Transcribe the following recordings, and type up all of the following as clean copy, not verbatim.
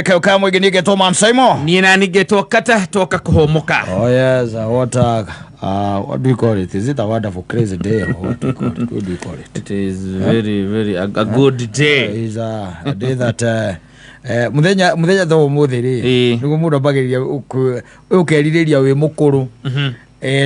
Kau ka mwĩngĩ niĩ ngetwo Man Simon. Niĩ nani ngetwo Kata toka kũhũmũka. Oh yes, what a, what do you call it? Is it a wonderful crazy day or what do you call it? What do you call it? It is very very a good day. Is a day that muthenya muthenya tha umuthi ri Ĩĩ. niguo mundu ambagiriria ukerirĩria wĩ mũkũrũ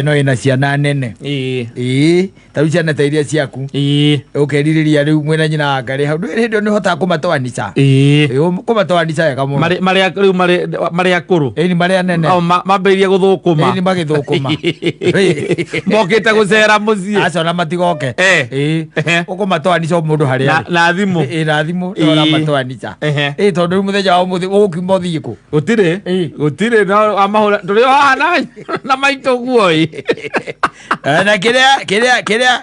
no ĩna ciana nene. Ĩĩ. Ĩĩ, ta rĩu ciana ta iria ciaku Ĩĩ. ũkerirĩria rĩu mwĩna nyina wa ngarĩ hau ndũĩ hĩndĩ ĩyo nĩ ũhotaga kũmatoanica. Ĩĩ. Ĩĩ, kũmatoanica wega mũno. Marĩ marĩ rĩu marĩ marĩ akũrũ. Ĩĩ, nĩ marĩa nene. O, mambĩrĩirie gũthũkũma. Ĩĩ, nĩ magĩthũkũma. Mokĩte gũcera mũciĩ. Aca ona matigoke. Eh. Ĩĩ. Ehe. Ũkũmatoanica o mũndũ harĩa Na arĩ. na thimũ. Ĩĩ, na thimũ Ĩĩ. ũramatoanica. Ehe. Ĩĩ, tondũ rĩu mũthenya wa ũmũthĩ ũgũkiuma ũthiĩ kũ? Gũtirĩ. Ĩĩ. Gũtirĩ no amahũra tũrĩ o haha na maitũ guo ĩ. Na kĩrĩa kĩrĩa kĩrĩa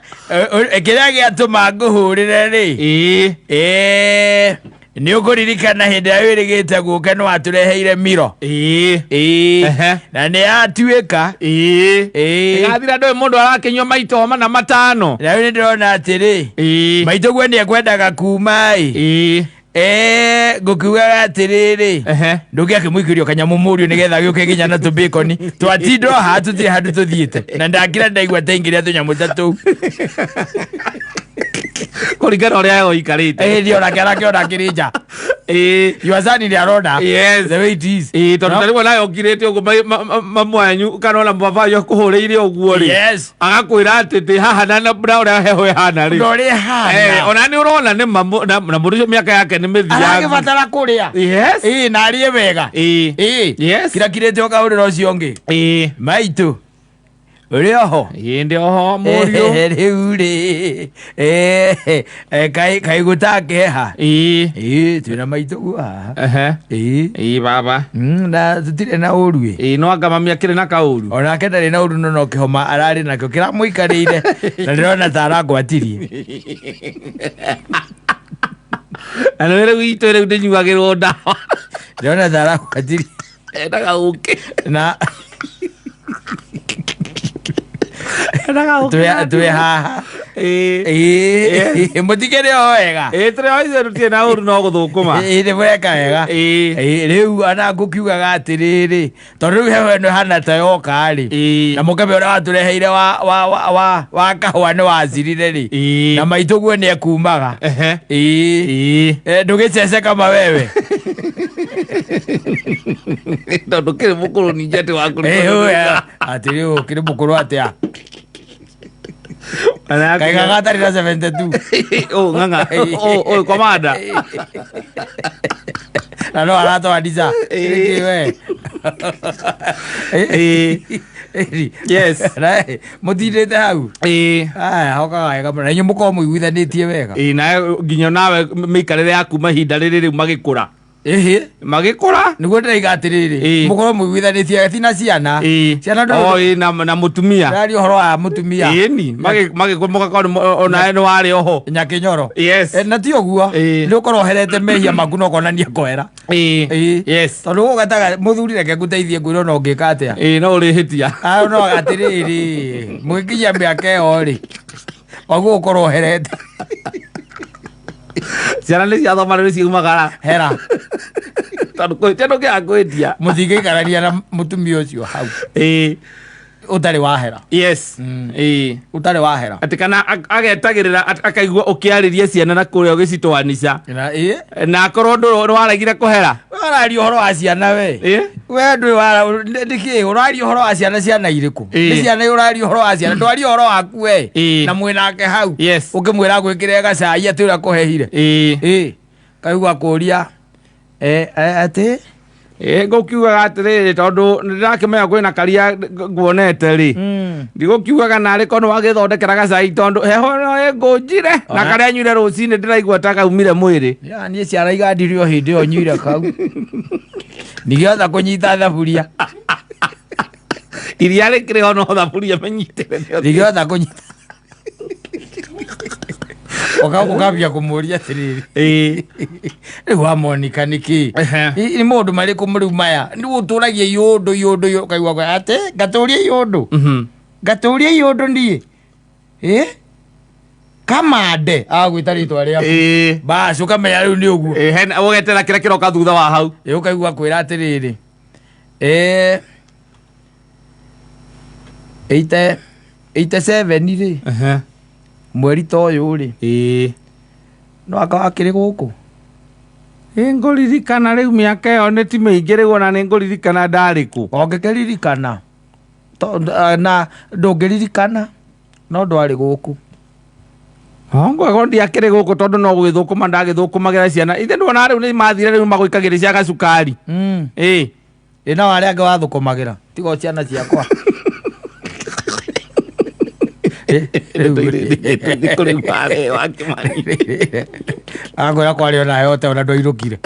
kĩrĩa gĩatũma ngũhũrĩre rĩ. Ĩĩ. Ĩĩ, nĩ ũkũririkana hĩndĩ ĩrĩa wĩrĩgĩte gũka nĩ watũreheire miro. Ĩĩ. Ĩĩ. Ehe. Na nĩ yatuĩka. Ĩĩ. Ĩĩ. Ĩgathira ndũĩ mũndũ arakĩnyua maita mana matano. Na rĩu nĩ ndĩrona atĩrĩ. Ĩĩ. Maitũ guo nĩ ekwendaga kuma ĩ. Ĩĩ. Ĩĩ, ngũkiugaga atĩrĩrĩ. Ehe. Ndũngĩ akĩmũikĩrio kanyamũ mũriũ nĩgetha gĩũke nginya na tũbacon twatinda o haha tũtirĩ handũ tũthiĩte na ndakira ndaigua taingĩria tũnyamũ ta tũu. Kũringana ũrĩa ũikarĩte. Ĩĩ, nĩ onake arakĩona akĩrĩ nja. Ĩĩ. Your son nĩ arona Yes. the way it is. Ĩĩ, tondũ No? ta rĩmwe nawe ũkirĩte ũguo mamwanyu kana ona baba wanyu akũhũrĩire ũguo rĩ. Yes. Agakwĩra atĩ ndĩ haha na ũrĩa heho ĩhana rĩ. Na ũrĩa Eh, ĩhana. ona nĩ ũrona nĩ ma na mũndũ ũcio mĩaka yake nĩ mĩthiangu. Aragĩbatara kũrĩa. Yes. Ĩĩ, na arĩe wega. Ĩĩ. Ĩĩ. Yes. Kirakirĩte ũkahũrĩra ũcio ũngĩ. Ĩĩ. Maitũ. Ũrĩ oho. Ĩĩ ndĩ oho mũriũ. Rĩu rĩ. Kaĩ kaĩ gũtakĩheha. Ĩĩ. Ĩĩ, twĩna maitũ guo haha. Ehe. Ĩĩ. Ĩĩ baba. Na tũtirĩ na ũru ĩ. Ĩĩ no anga mami akĩrĩ na kaũru. Onake ndarĩ na ũru no no kĩhoma ararĩ nakĩo kĩramũikarĩire na ndĩrona ta arangwatirie. Na nĩ rĩu itũ rĩu ndĩnyuagĩrwo ndawa. Ndĩrona ta arangwatirie. Endaga ũkĩ. Na Endaga ũkĩ. twĩ haha. Ĩĩ. Ĩĩ, mũtikĩrĩ o wega. Ĩĩ tũrĩ o ithuĩ tũtirĩ na ũru no gũthũkũma. Ĩĩ, nĩ mũreka wega. Ĩĩ. Ĩĩ, rĩu ona ngũkiugaga atĩrĩrĩ tondũ rĩu heho ĩno ĩhana ta yoka rĩ. Ĩĩ. Na mũkebe ũrĩa watũreheire wa kahũa nĩ wacirire rĩ. Ĩĩ. Na maitũ guo nĩ ekumaga. Ehe. Ĩĩ. Ĩĩ. Ndũgĩcece kama wewe. Tondũ kĩrĩ mũkũrũ ningĩ atĩ wa Ĩĩ, ũyũ, atĩrĩ ũkĩrĩ mũkũrũ atĩa? Kaiga gatarĩ na 72. Oh, ng'ang'a. Oh, oh, komanda. Na no aratwandica. Ĩĩ. We. Ĩĩ. Yes. Mũtindĩte hau. Ĩĩ. Aya, hokaga wega mũno. Na inyuĩ mũkorwo mũiguithanĩtie wega. Ĩĩ, nawe nginya nawe mĩikarĩre yaku mahinda rĩrĩ rĩu magĩkũra. Ĩhĩ. Magĩkũra. Nĩguo ndĩraiga atĩrĩrĩ. Ĩĩ. Mũkorwo mũiguithanĩtie ti na ciana. Ĩĩ. Ciana ndũrĩ. Oh, ĩĩ, na mũtumia. Ndĩraria ũhoro wa mũtumia. Ĩĩ ni. Magĩkũra mũgakorwo onawe nĩ warĩ oho. Nyakĩnyoro. Yes. Na ti ũguo. Ĩĩ. Nĩ ũkorwo ũherete mehia maku na ũkonania kwera. Ĩĩ. Ĩĩ. Yes. Tondũ ũgetaga mũthuri reke ngũteithie ngwĩre ona ũngĩka atĩa. Ĩĩ, no ũrĩhĩtia. Ah, no atĩrĩrĩ mũgĩkinyia mĩaka ĩyo rĩ waguo ũkorwo ũherete. Ciana nĩ ciathoma rĩu ciumagara. Hera. Tondũ kũhĩtia ndũngĩaga kũhĩtia. Mũtingĩikarania na mũtumia ũcio hau. Ĩĩ. Ũtarĩ wahera. Yes. Ĩĩ. Ũtarĩ wahera. Atĩ kana agetagĩrĩra akaigua ũkĩarĩria ciana na kũrĩa ũgĩcitwanica. Na ĩĩ. Na akorwo ndũ waregire kũhera. We ũraria ũhoro wa ciana we. Ĩĩ. We ndũĩ wara nĩkĩ ũraria ũhoro wa ciana ciana irĩkũ? Ĩĩ. Nĩ ciana ũraria ũhoro wa ciana ndwaria ũhoro waku we. Ĩĩ. Na mwĩnake hau. Yes. Ũkĩmwĩra agwĩkĩre gacai atĩ ũrĩa kũhehire. Ĩĩ. Ĩĩ. Kaigua kũria atĩ Ĩĩ ngũkiugaga atĩrĩrĩ tondũ nĩndĩrakĩmenya kwĩna karia nguonete rĩ. Ndigũkiugaga narĩ korwo nĩwagĩthondekera gacai tondũ heho no ĩngũnjire na Ona- karĩa nyuire rũcinĩ ndĩraigua ta kaumire mwĩrĩ. Ya, niĩ ciara igandire o hĩndĩ ĩyo nyuire kau. Ndigĩhota kũnyita thaburia. Iria rĩkĩrĩ ho no thaburia mĩnyitĩre nĩyo. Ndigĩhota kũnyita. Ũkambia kũmũria atĩrĩrĩ. Ĩĩ. Rĩu wa Monica nĩkĩ? Ehe. Nĩ maũndũ marĩkũ rĩu maya? Nĩ ũtũragia iũndũ iũndũ iũndũ ũkaigua atĩ ngatũria iũndũ. Ngatũria iũndũ niĩ. Ĩ? Kamande agwĩta rĩtwa rĩaku. Bas, ũkamenya rĩu nĩ ũguo. Ĩĩ, hena ũgetera kĩrĩa kĩroka thutha wa hau. Ĩ, ũkaigua kwĩra atĩrĩrĩ, 87 rĩ, mweri ta ũyũ rĩ, no aka wakĩrĩ gũkũ. Ĩ, ngũririkana rĩu mĩaka ĩyo nĩ ti mĩingĩ rĩu, ona nĩ ngũririkana ndarĩ kũ. Ũngĩkĩririkana na ndũngĩririkana no ndwarĩ gũkũ. Ngwego ndiakĩrĩ gũkũ tondũ no gwĩthũkũma ndagĩthũkũmagĩra ciana ithe, ndwona rĩu nĩ mathire, rĩu magũikagĩrĩ cia gacukari. Ĩ. Ĩ, no arĩa angĩ wathũkũmagĩra tiga o ciana ciakwa? Akwĩra kwarĩ ona yote ona ndwainũkire.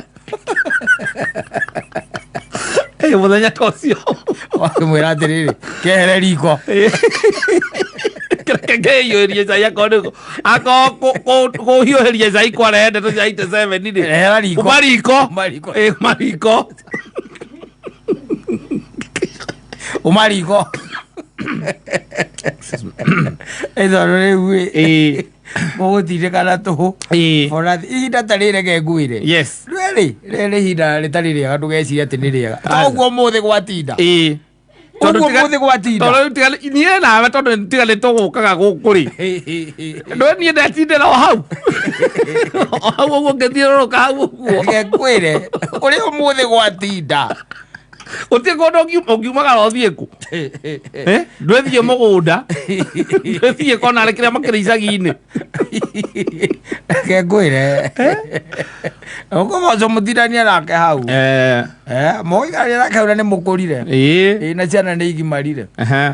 Mũthenya ta ũcio. Wakĩmwĩra atĩrĩrĩ, kehere riko. Reke ngehiũhĩrie cai, akorwo nĩ akorwo kũhiũhĩria cai kwarehe ndeto cia 87 rĩ. Ehera riko. Uma riko. Uma riko. Ĩ, uma riko. Uma riko. Ĩ, tondũ rĩu ĩ, mũgũtindĩkana tũhũ. Bonathi ihinda ta rĩrĩ, reke ngwĩre, rĩrĩ rĩrĩ ihinda rĩtarĩ rĩega, ndũgecirie atĩ nĩ rĩega. Toguo mũthĩ gwatinda. Ũguo mũthĩ gwatinda. Tondũ rĩu niĩ nawe, tondũ tiga nĩ tũgũkaga gũkũ rĩ, ndwe niĩ ndetindĩra o hau o hau ũguo ngĩthiũrũrũka hau ũguo. Reke ngwĩre ũrĩa ũmũthĩ gwatinda. Gũtirĩ kũndũ ũngiumagara ũthiĩ kũ. Eh? Ndwĩthiĩ mũgũnda, ndwĩthiĩ kona arĩ kĩrĩa makĩrĩ icagi-inĩ. Reke ngwĩre, ũkũboco mũtindania nake hau. Mũikarania nake hau na nĩ mũkũrire. Ĩ, na ciana nĩ igimarire.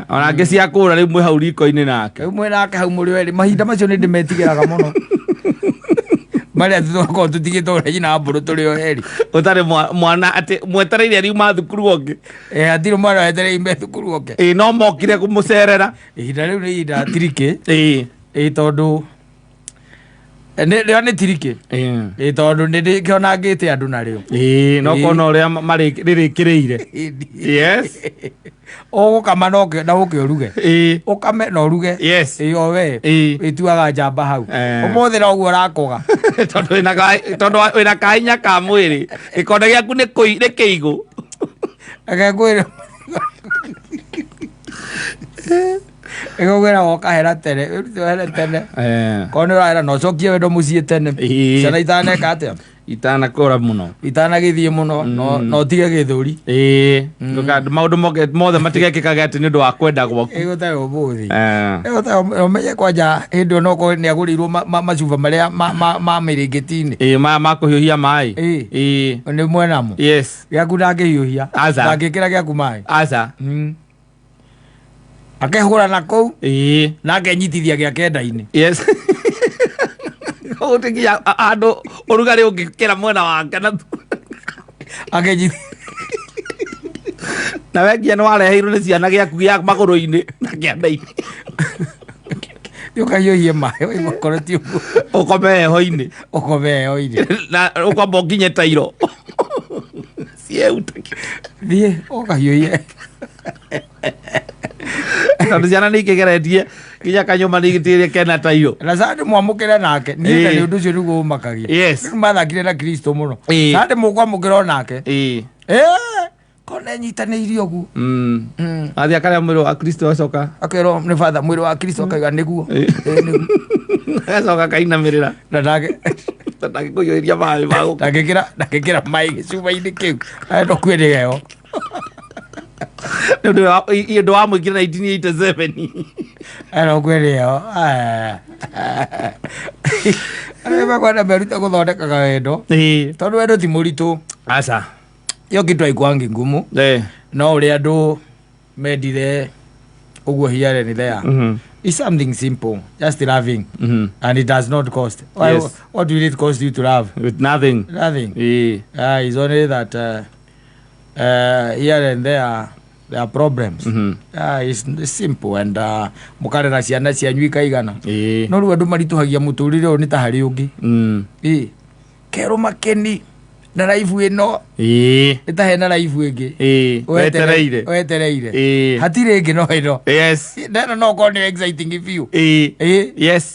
Ona angĩ ciakũra rĩu mwĩ hau riko-inĩ nake. Rĩu mwĩ nake hau mũrĩ erĩ. Mahinda macio nĩ ndĩmetigĩraga mũno, marĩa tũkorwo tũtigĩtwo ũrĩa nyina wa mbũrũ tũrĩ o erĩ. Ũtarĩ mwana atĩ mwetereire riuma thukuru ũngĩ. Eh, hatirĩ mwana wetereire ime thukuru oke. Ĩ, no mokire kũmũcerera. Ihinda rĩu nĩ ihinda tirikĩ. Ĩ, tondũ rĩo nĩ tirikĩ. Ĩ, tondũ nĩ ndĩkĩonangĩte andũ narĩo. Ĩ, no kona ũrĩa rĩrĩkĩrĩire, yes. Ũgũkama na ũke ũruge. Ũkame na ũruge. Ĩ, o we wĩtuaga njamba hau. Ũmũthĩ noguo ũrakũga. Tondũ wĩna kahinya ka mwĩrĩ, gĩkonde gĩaku nĩ kĩigũ. Reke ngwĩre, ĩgũkwĩra wokahera tene, wĩrute ũhere tene. Korwo nĩ ũrahera na ũcokie wendo mũciĩ tene. Ciana itaneka atĩa? Itanakũra mũno. Itanagĩthiĩ mũno, no ũtige gĩthũri. Ĩ, maũndũ mothe matigekĩkage atĩ nĩ ũndũ wa kwenda gwaku. Ĩgũtaga ũmũthĩ. Ĩgũtaga ũmenye kwanja hĩndĩ ĩyo no korwo nĩ agũrĩirwo macuba marĩa ma mĩrĩngĩti-inĩ. Ĩ, maya ma kũhiũhia maĩ. Nĩ mwenamo. Gĩaku ndangĩhiũhia. Aca. Ndangĩkĩra gĩaku maĩ. Aca. Akehũra na kũu na akenyitithia gĩa kenda-inĩ. Yes, gũtirĩ nginya handũ ũrugarĩ ũngĩkĩra mwena wake na Akenyitithia. Na we nginya nĩ wareheirwo nĩ ciana gĩaku gĩa magũrũ-inĩ na kĩanda-inĩ. Ũkahiũhie maĩ waigua ti ũguo. Ũkome heho-inĩ. Ũkome heho-inĩ. Na ũkwamba ũkinye tairo cieuta. Thiĩ ũkahiũhie. Tondũ ciana nĩ ikĩgeretie nginya kanyũmba nĩ igĩtigĩrĩre kena tairo. Na sande mwamũkĩre nake niĩ na nĩ ũndũ ũcio nĩguo ũmakagia. Rĩu mathakire na Kristo mũno. Sande mũkwamũkĩra o nake. Kona nyitanĩirie ũguo. Athiĩ akarĩa mwĩrĩ wa Kristo acoka. Akerwo nĩ batha mwĩrĩ wa Kristo, akauga nĩguo. Ĩ, nĩguo. Agacoka akainamĩrĩra. Na ndangĩ ndangĩkũiyũria maĩ ma gũkũ. Ndangĩkĩra maĩ gĩcuba-inĩ kĩu arenda kue nĩ heho. Nĩ ũndũ wa mũingĩ 1987. Arenda kue nĩ heho. Arĩa mekwenda merute gũthondekaga wendo, tondũ wendo ti mũritũ. Aca. Hiyo kitu haikuangi ngumu. No ũrĩa andũ mendire ũguo here and there. It's something simple, just loving, and it does not cost. What will it cost you to love? With nothing. Nothing. It's only that here and there there are problems. It's simple and mũkarera ciana cianyu ikaigana. No rĩu andũ maritũhagia mũtũrĩre ũyũ nĩ ta harĩ ũngĩ. Ĩ, kerũ makeni. Na life ĩno nĩ ta hena life ĩngĩ Wetereire. Wetereire. Hatirĩ ĩngĩ no ĩno. Na ĩno no ũkorwo nĩ exciting biũ.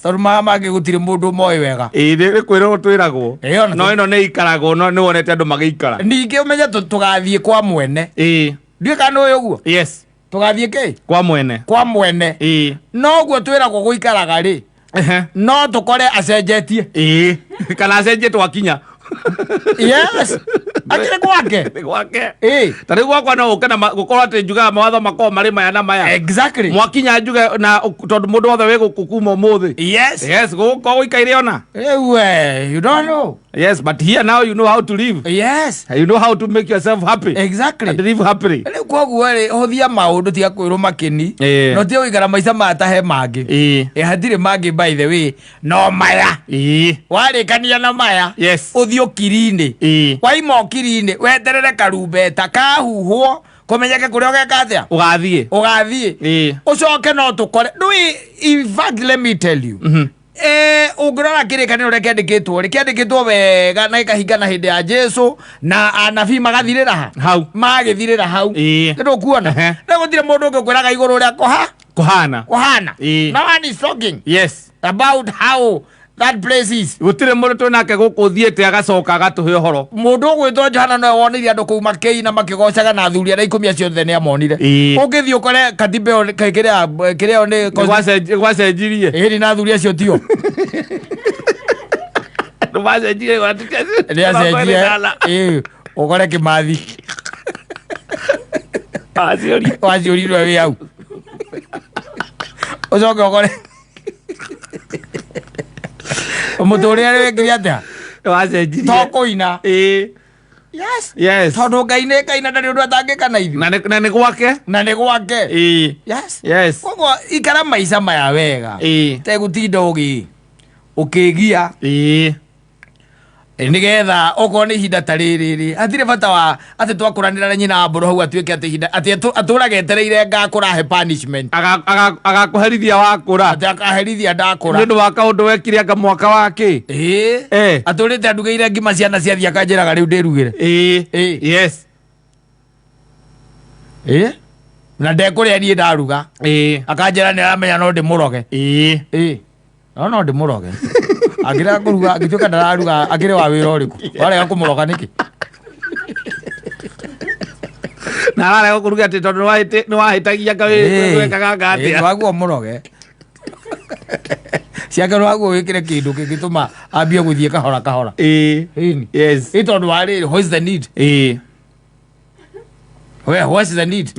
Tondũ maya mangĩ gũtirĩ mũndũ moĩ wega. Ĩĩ, nĩ kwĩrwo twĩragwo. Ĩĩ, ona No ĩno nĩ ikaragwo, no nĩ wonete andũ magĩikara. Ningĩ ũmenye tũgathiĩ kwa mwene. Ndiũĩ kana nĩ ũĩ ũguo. Tũgathiĩ kĩ? Kwa mwene. Kwa mwene. Noguo twĩragwo gũikaraga rĩ, no tũkore acenjetie. Ĩĩ, kana acenjie twakinya. Yes, akĩrĩ gwake. Nĩ gwake. Ta rĩu gwakwa no ũke na gũkorwo atĩ njugaga mawatho makorwo marĩ maya na maya. Mwakinya njuge na tondũ mũndũ wothe wĩ gũkũ kuma ũmũthĩ. Yes, gũgũkorwo gũikaire ona. Rĩu we, you don't know. Yes, but here now you know how to live. You know how to make yourself happy. And live happily. Rĩu koguo rĩ, hũthia maũndũ, tiga kwĩrũma kĩni. No tiga gũikara maica maya ta he mangĩ. Ĩ, hatirĩ mangĩ, by the way, no maya. Warĩkania na maya, ũthiĩ ũkiri-inĩ. Waima ũkiri-inĩ, weterere karumbeta kahuhwo, kũmenyeke kũrĩa ũgeka atĩa. Ũgathiĩ. Ũgathiĩ. Ũcoke no tũkore ndũĩ. In fact, let me tell you, ũngĩrora kĩrĩkanĩro ũrĩa kĩandĩkĩtwo rĩ, kĩandĩkĩtwo wega na gĩkahingana hĩndĩ ya Jesu na anabii magathirĩra ha? Hau. Magĩthirĩra hau. Nĩ ndũkuona? Rĩu gũtirĩ mũndũ ũngĩ ũkwĩraga igũrũ ũrĩa kũha Kũhana. Kũhana. No one is talking about how that place is. Gũtirĩ mũndũ twĩ nake gũkũ ũthiĩte agacoka agatũhe ũhoro. Mũndũ ũgwĩtwo Johana nowe woneire andũ kũu makĩina makĩgocaga, na athuri arĩa 10 acio othe nĩ amonire. Ũngĩthiĩ ũkore katiba ĩyo kĩrĩa kĩrĩa ĩyo nĩ Gwacenjirie. Ĩni, na athuri acio tio. Nĩ gwacenjirie. Nĩ acenjie. Ĩĩ, ũkore Kĩmathi Waciũria. Waciũrirwe wĩ hau, ũcoke ũkore mũtũrĩre wĩkire atĩa? Wacenjirie. To kũina. Tondũ Ngai nĩ Ngai na ndarĩ ũndũ atangĩka na ithuĩ. Na nĩ gwake. Na nĩ gwake. Koguo ikara maica maya wega, tegũtinda ũgĩ ũkĩgia nĩgetha okorwo nĩ ihinda ta rĩrĩ rĩ, hatirĩ bata wa atĩ twakũranĩra na nyina wa mbũrũ hau atuĩke atĩ ihinda atĩ atũraga etereire ngakũra he punishment. Agakũherithia wakũra. Atĩ akaherithia Nĩ ndakũra. ũndũ wa kaũndũ wekire anga mwaka wa kĩ. Atũrĩte andugĩire ngima, ciana ciathiĩ akanjĩraga rĩu ndĩrugĩre. Na ndekũrĩa niĩ ndaruga. Akanjĩra nĩ aramenya no ndĩmũroge. No ndĩmũroge angĩrega kũruga, angĩtuĩka ndararuga akĩrĩ wa wĩra ũrĩkũ, warega kũmũroga nĩkĩ? Na ararega kũruga atĩ tondũ nĩ wahĩtagia anga wekaga anga atĩa. Waguo mũroge ciake, waguo wĩkĩre kĩndũ kĩngĩtũma ambie gũthiĩ kahora kahora. Ĩni. Ĩ, tondũ wa rĩrĩ, what's the need? Where, what's the need?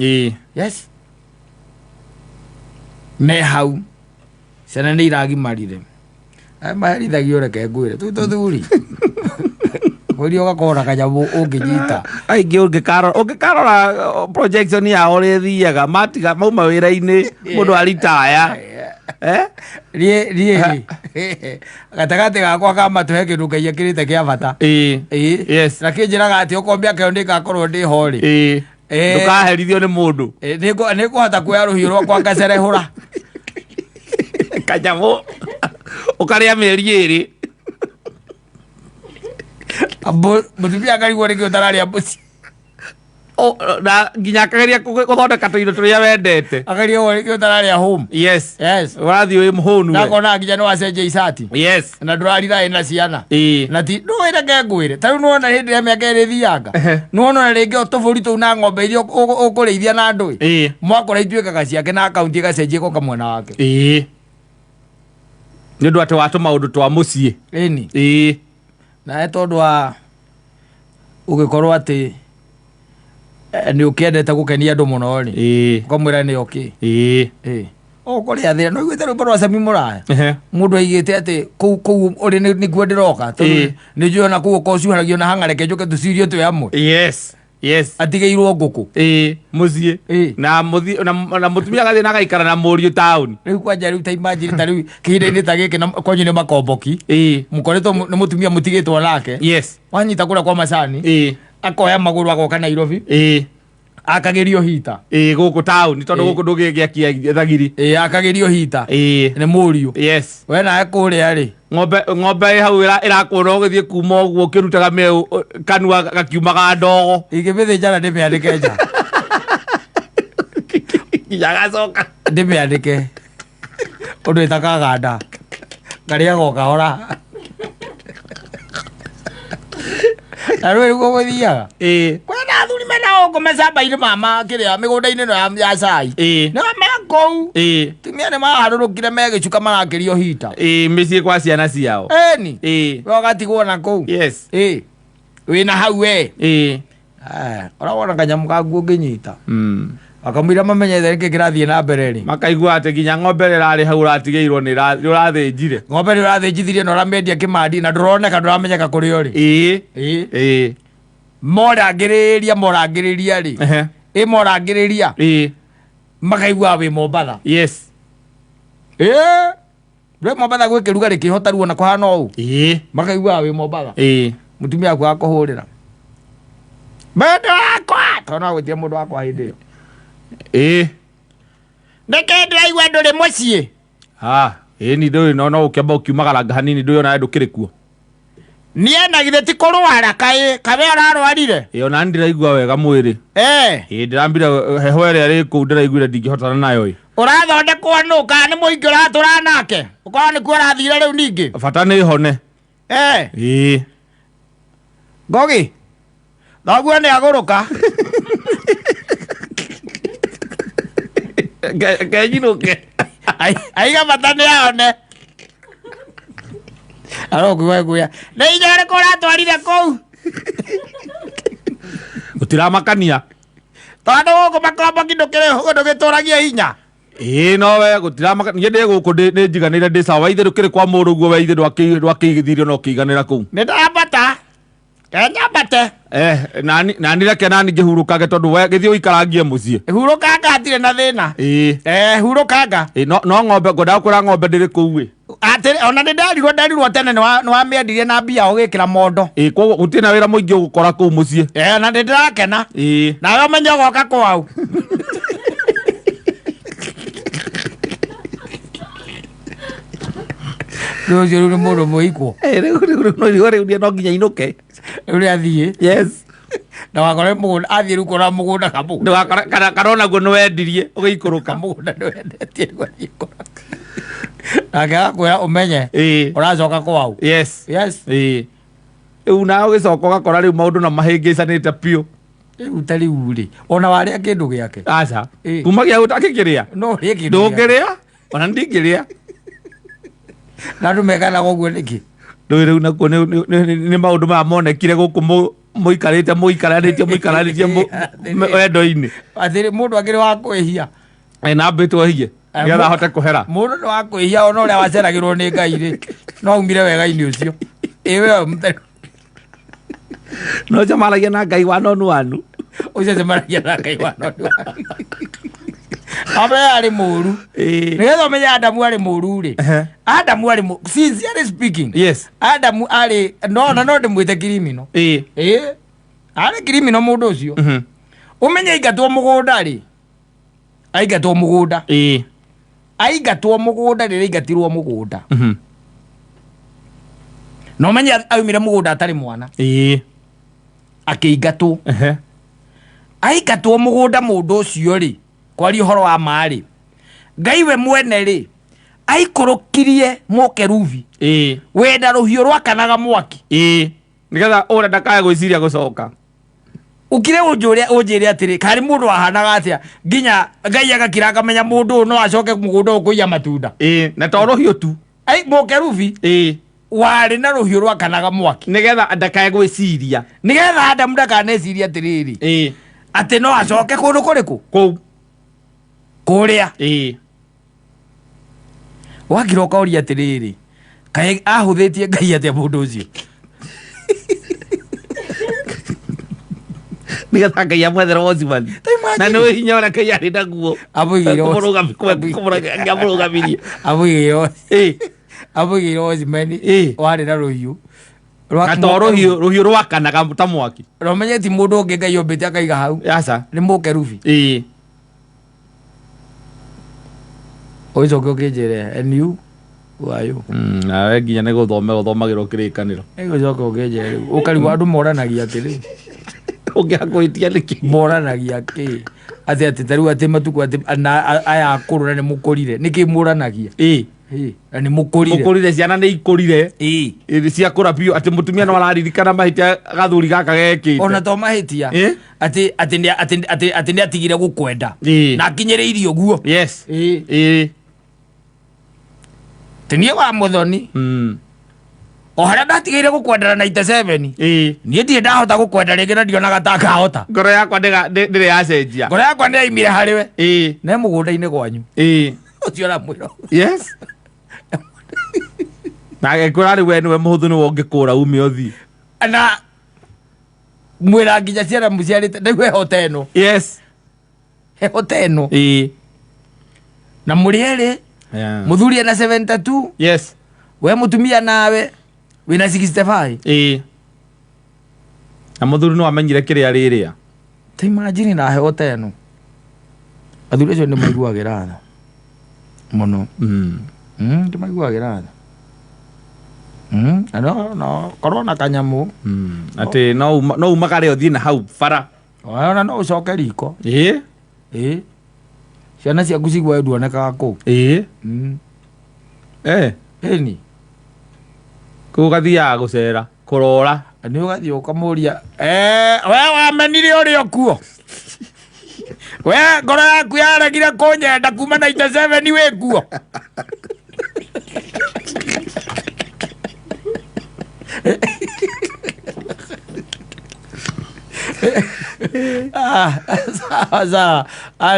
Yes, me hau ciana nĩ iragimarire. Aya maherithagio, reke ngwĩre, tũu tũthuri kwĩria ũgakorwo na kanyamũ ũngĩnyita. Aingĩ ũngĩkarora projection yao ũrĩa ĩthiaga matiga mauma wĩra-inĩ, mũndũ aritaya, eh? Niĩ rĩ, gatagatĩ gakwa ka matũ he kĩndũ Ngai ekĩrĩte kĩa bata. Na kĩnjĩraga atĩ okorwo mĩaka ĩyo nĩngakorwo ndĩ ho rĩ, Ndũkaherithio nĩ mũndũ. Nĩngũhota kuoya rũhiũ rwakwa ngacerehũra. Kanyamũ ũkarĩa mĩeri 2. Mũtumia akarigwo nĩkĩ ũtararĩa mũciĩ. Na nginya akageria gũthondeka tũindo tũrĩa wendete. Akarigwo nĩkĩ ũtararĩa home. Ũrathiĩ wĩ mũhũnu we. Nakona nginya nĩ wacenjia icati na ndũrarira ĩna ciana. Na ti ndũĩ, reke ngwĩre, ta rĩu nĩwona hĩndĩ ĩrĩa mĩaka ĩrĩ ĩthianga, nĩwona ona rĩngĩ o tũbũri tũu na ng'ombe iria ũkũrĩithia na ndũĩ, mwakũra ituĩkaga ciake na akaunti ĩgacenjia ĩgoka mwena wake. Nĩ ũndũ atĩ wa tũmaũndũ twa mũciĩ. Ĩni. Nawe tondũ wa ũgĩkorwo atĩ nĩ ũkĩendete gũkenia andũ mũno rĩ, ũkamwĩra nĩ okĩ. Ũkũrĩa thĩna no iguĩte rwĩmbo rwa Sami Mũraya. Mũndũ aigĩte atĩ kũu kũu ũrĩ nĩkuo ndĩroka, tondũ nĩ njũĩ ona kũu ũkorwo cuharagio na hang'are njũke tũcirio twĩ hamwe. Atigĩirwo ngũkũ. Ĩĩ, mũciĩ. Na mũthi na mũtumia agathiĩ na agaikara na mũriũ taũni. Rĩu kwanja rĩu ta imagine, ta rĩu kĩhinda-inĩ ta gĩkĩ na kwanyu nĩ makomboki, mũkoretwo nĩ mũtumia mũtigĩtwo nake, wanyita kũrĩa kwa macani, akoya magũrũ agoka Nairobi. Akagĩrio hita. Ĩĩ, gũkũ taũni tondũ Ĩĩ. gũkũ ndũngĩgĩakia thagiri. Ĩĩ, akagĩrio hita. Ĩĩ. Nĩ mũriũ. Yes. We nawe kũrĩa rĩ. Ng'ombe ĩ hau ĩrakuona ũgĩthiĩ kuma ũguo ũkĩrutaga mĩeũ kanua gakiumaga ndogo. Ingĩmĩthĩnja na ndĩmĩanĩke nja. Nginya gacoka. Ndĩmĩanĩke. Ũndũ ĩtakaganda. Ngarĩaga o kahora. Na rĩu nĩguo gũthiaga. Ĩĩ. Kwĩna athuri mena gũkũ mecamba-inĩ ma kĩrĩa mĩgũnda-inĩ ĩno ya cai. Ĩĩ. Nĩo me kũu. Ĩĩ. Atumia nĩ maharũrũkire megĩcuka marakĩrio hita. Ĩĩ, mĩciĩ kwa ciana ciao. Ĩni. Ĩĩ. We ũgatigwo na kũu. Yes. Ĩĩ. Wĩna hau we. Ĩĩ. Ũrawona kanyamũ kaku ũngĩnyita. Makamwĩra mamenyete nĩkĩ kĩrathiĩ na mbere rĩ. Makaigua atĩ nginya ng'ombe ĩrĩa ĩrarĩ hau ũratigĩirwo nĩ ũrathĩnjire. Ng'ombe nĩ ũrathĩnjithirie na ũramĩendia kĩmandi na ndũroneka ndũramenyeka kũrĩa ũrĩ. Ĩĩ. Ĩĩ. Ĩĩ. Morangĩrĩria morangĩrĩria rĩ. Ehe. Ĩ morangĩrĩria. Ĩĩ. Makaigua wĩ Mombatha. Yes. Ĩĩ. Ndũĩ Mombatha gwĩ kĩruga rĩkĩhota ruo na kũhana ũũ. Ĩĩ. Makaigua wĩ Mombatha. Ĩĩ. Mũtumia waku akũhũrĩra. Mũndũ wakwa! Tondũ no agwĩtire mũndũ wakwa hĩndĩ ĩyo. Ĩĩ. Nĩkĩ ndĩraigua ndũrĩ mũciĩ? Ah, ĩĩ ni ndũĩ no no ũkĩamba ũkiumagaranga hanini ndũĩ onawe ndũkĩrĩ kuo. Niĩ na githĩ ti kũrwara kaĩ kawe ũrarwarire? Ĩĩ ona ndiraigua wega mwĩrĩ. Eh. Ĩĩ ndĩrambire heho ĩrĩa ĩrĩ kũu ndĩraiguire ndingĩhotana nayo ĩ. Ũrathondekwo nũ kana nĩ mũingĩ ũratũra nake? Ũkorwo nĩkuo ũrathire rĩu ningĩ. Bata nĩ hone. Eh. Ĩĩ. Ngogi. Thoguo nĩ agũrũka. Kenyinũke. Aiga bata nĩ ahone. Arokugua kuya. Nĩ inya ũrĩkũ ũratwarire kũu? Gũtiramakania. Tondũ gũkũ makomboki ndũgĩtũragia hinya. Ĩĩ no we gũtiramakania. Niĩ ndĩ gũkũ nĩ njiganĩire ndĩ sawa. Ithe ndũkĩrĩ kwa mũrũguo we ithe ndwakĩigithirio na ũkĩiganĩra kũu. Nĩ ndambata. Kenyambate. Nani reke nani ngĩhurũkage tondũ we gĩthiĩ ũikarangie mũciĩ. Hurũkanga hatirĩ na thĩna. Ĩĩ. Hurũkanga. Ĩĩ, no ng'ombe ngwendaga kwĩra ng'ombe ndĩrĩ kũu ĩ. Atĩrĩ, ona nĩ nderirwo tene nĩ wamĩendirie na mbia ũgĩkĩra mondo. Ĩĩ, koguo gũtirĩ na wĩra mũingĩ ũgũkora kũu mũciĩ. Na nĩ ndĩrakena. Ĩĩ. Nawe ũmenye ũgoka kwau. Rĩu ũcio rĩu nĩ mũndũ mũikwo. Rĩu no nginya inũke. Rĩu nĩ athiĩ. Yes. Na wakora mũgũnda, athiĩ rĩu kũrora mũgũnda kamũgũnda. Ndũgakora, kana onaguo nĩ wendirie ũgĩikũrũka. Kamũgũnda nĩ wendetie rĩu athiĩ kũrora. Nake agakwĩra ũmenye. Ĩĩ. Ũracoka kwau. Yes. Yes. Ĩĩ. Rĩu nawe ũgĩcoka ũgakora rĩu maũndũ na mahĩngĩcanĩte biũ. Rĩu ta rĩu rĩ, ona warĩa kĩndũ gĩake. Aca. Ĩĩ. Kumagia ũtakĩkĩrĩa. No ũrĩe kĩndũ gĩake. Ndũngĩrĩa? Ona ndingĩrĩa. Na andũ mekanaga ũguo nĩkĩ? Ndũĩ rĩu nakuo nĩ maũndũ maya monekire gũkũ mũikarĩte mũikaranĩtie mũikaranĩtie wendo-inĩ. Atĩrĩ, mũndũ akĩrĩ wa kwĩhia. Na ambĩtwo ehie, nĩgetha ahote kũhera. Mũndũ nĩ wa kwĩhia ona ũrĩa waceragĩrwo nĩ Ngai rĩ, no aumire wega-inĩ ũcio. Ĩ we mũtheri. No njemanagia na Ngai wa nonu wanu. Ũcio njemanagia na Ngai wa nonu wanu. Ambe arĩ mũru. Nĩgetha ũmenye Adamu arĩ mũru rĩ. Adamu arĩ mũru. Sincerely speaking. Yes. Adamu arĩ no na no ndĩmwĩte criminal. Ĩĩ. Arĩ criminal mũndũ ũcio. Ũmenye aingatwo mũgũnda rĩ. Aingatwo mũgũnda. Aingatwo mũgũnda rĩrĩa aingatirwo mũgũnda. Na ũmenye aumire mũgũnda atarĩ mwana. Akĩingatwo. Aingatwo mũgũnda mũndũ ũcio rĩ, kwaria ũhoro wa ma rĩ, Ngai we mwene rĩ, aikũrũkirie mũkerubi. Wĩna rũhiũ rwakanaga mwaki. Nĩgetha ũrĩa ndakae gwĩciria gũcoka. Ukire ũnjũre ũnjĩre atĩrĩ, karĩ mũndũ wahanaga atĩa nginya Ngai agakira akamenya mũndũ ũyũ no acoke mũgũnda ũyũ kũiya matunda. Na to rũhiũ tu. Ai, mũkerubi. Warĩ na rũhiũ rwakanaga mwaki. Nĩgetha ndakae gwĩciria. Nĩgetha Adamu ndakanecirie atĩrĩrĩ. Atĩ no acoke kũndũ kũrĩkũ? Kũu. Kũrĩa. Wakira ũkoria atĩrĩrĩ, kaĩ ahũthĩtie Ngai atĩa mũndũ ũcio? Nĩgetha Ngai amwethere watchman. Ta imagine. Na nĩ hinya ũrĩa Ngai arĩ naguo. Amũigĩire watchman. Amũrũgamirie. Amũigĩire watchman warĩ na rũhiũ. Na to rũhiũ rwakanaga ta mwaki. Romenye ti mũndũ ũngĩ Ngai ombĩte akaiga hau. Aca. Nĩ mũkerubi. Ĩĩ. Ũgĩcoke ũkĩnjĩre, and you, who are you? Nawe nginya nĩ gũthome ũthomagĩrwo kĩrĩkanĩro. Ĩgũcoka ũkĩnjĩre rĩu. Ũkarigwo andũ moranagia atĩrĩ. Ũngĩakũhĩtia nĩkĩ? Moranagia kĩ? Atĩ atĩ ta rĩu atĩ matukũ atĩ na aya akũrũ na nĩ mũkũrire. Nĩkĩ mũranagia? Ĩĩ. Ĩĩ, na nĩ mũkũrire. Mũkũrire, ciana nĩ ikũrire. Ĩĩ. Ĩĩ, ciakũra biũ atĩ mũtumia no araririkana mahĩtia gathuri gaka gekĩte. Ona to mahĩtia. Ĩĩ. Atĩ atĩ nĩ atĩ atĩ atĩ nĩ atigire gũkwenda. Ĩĩ. Na akinyĩrĩirie ũguo. Yes. Ĩĩ. Ĩĩ. Atĩ niĩ wa mũthoni. O harĩa ndatigĩire gũkwendera 97. Ĩĩ. Niĩ ndirĩ ndahota gũkwenda rĩngĩ na ndionaga ta ngahota. Ngoro yakwa ndĩrĩ yacenjia. Ngoro yakwa nĩ yaimire harĩ we. Ĩĩ. Ne mũgũnda-inĩ gwanyu. Ĩĩ. Ũcio aramwĩra. Yes. Na agĩkwĩra rĩu we nĩwe mũhũthũ nĩwe ũngĩkũra ume ũthiĩ. Na mwĩra nginya ciana mũciarĩte rĩu heho ta ĩno. Yes. Heho ta ĩno. Ĩĩ. Na mũrĩ erĩ. Yeah. Mũthuri ena 72. Yes. We mũtumia nawe wĩna 65. Ĩĩ. Na mũthuri no amenyire kĩrĩa rĩrĩa. Ta imagine na heho ta ĩno. Athuri acio nĩ maiguagĩra tha mũno. Nĩ maiguagĩra tha. Na no korwo na kanyamũ. Atĩ no umagare ũthiĩ na hau bara. Ona no ũcoke riko. Ĩĩ. Ĩĩ. Ciana ciaku ciguaga nduonekaga kũu. Ĩĩ. Ĩni. Kũu ũgathiaga gũcera, kũrora. Nĩ ũgathiĩ ũkamũria, we wamenire ũrĩ o kuo? We ngoro yaku yaregire kũnyenda kuma 97 wĩ kuo? Ah, sawa sawa. Ah,